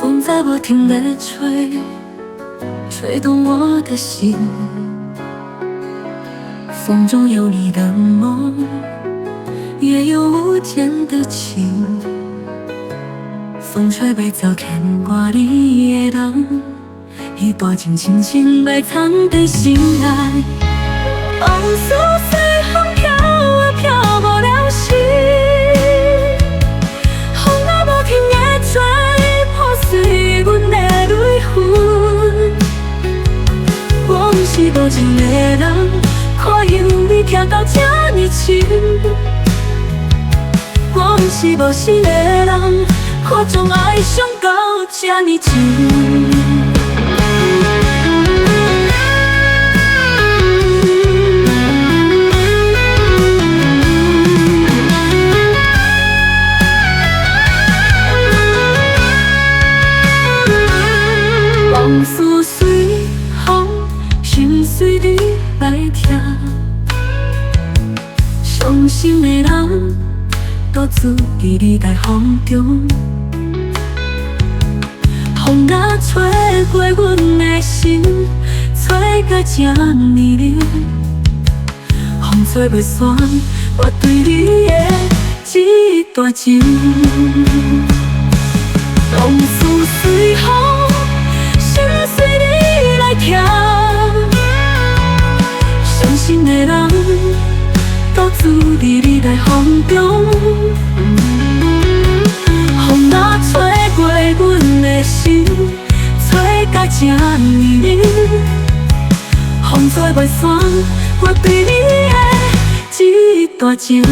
風在無停的吹，吹動我的心。風中有你的夢，也有無間的情。風吹袂走牽掛你的人，彼段情深深埋藏佇心內。往事隨風飄啊飄，無了時。風啊無停的吹，破碎阮的淚痕。我毋是無情的人，看有你疼到這呢深。我毋是無心的人，看將愛傷到這呢深。往事隨風，心隨你來疼。傷心的人，獨自佇你在風中。風啊吹過阮的心，吹甲這呢冷。風吹袂散我對你的這段情。往事隨風，心隨你來疼。傷心的人，獨自佇你在風中。風啊吹過阮的心，吹甲這呢冷。風吹袂散我對你的這段情。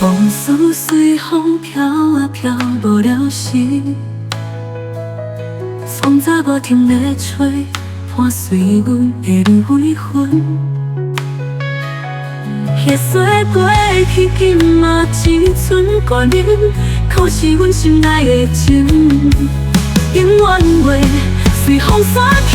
往事隨風飄啊飄，無了時。風在無停的吹，破碎阮的淚痕。彼歲過去，今嘛只剩掛念，可是阮心內的情，永遠袂隨風散去。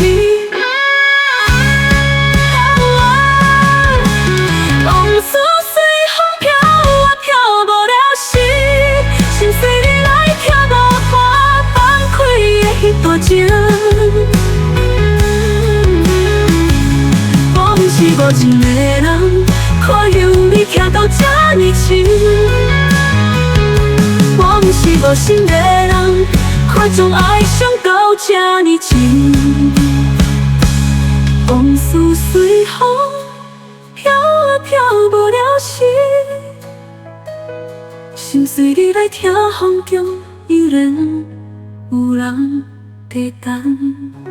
往事隨風飄啊飄，無了時。心隨你來疼，無法放開的彼段情。我毋是無情的人，看有你疼到這呢深。我毋是無心的人，看將愛傷到這呢深。往事隨風飄啊飄，無了時。心隨你來疼，風中依然有人佇等。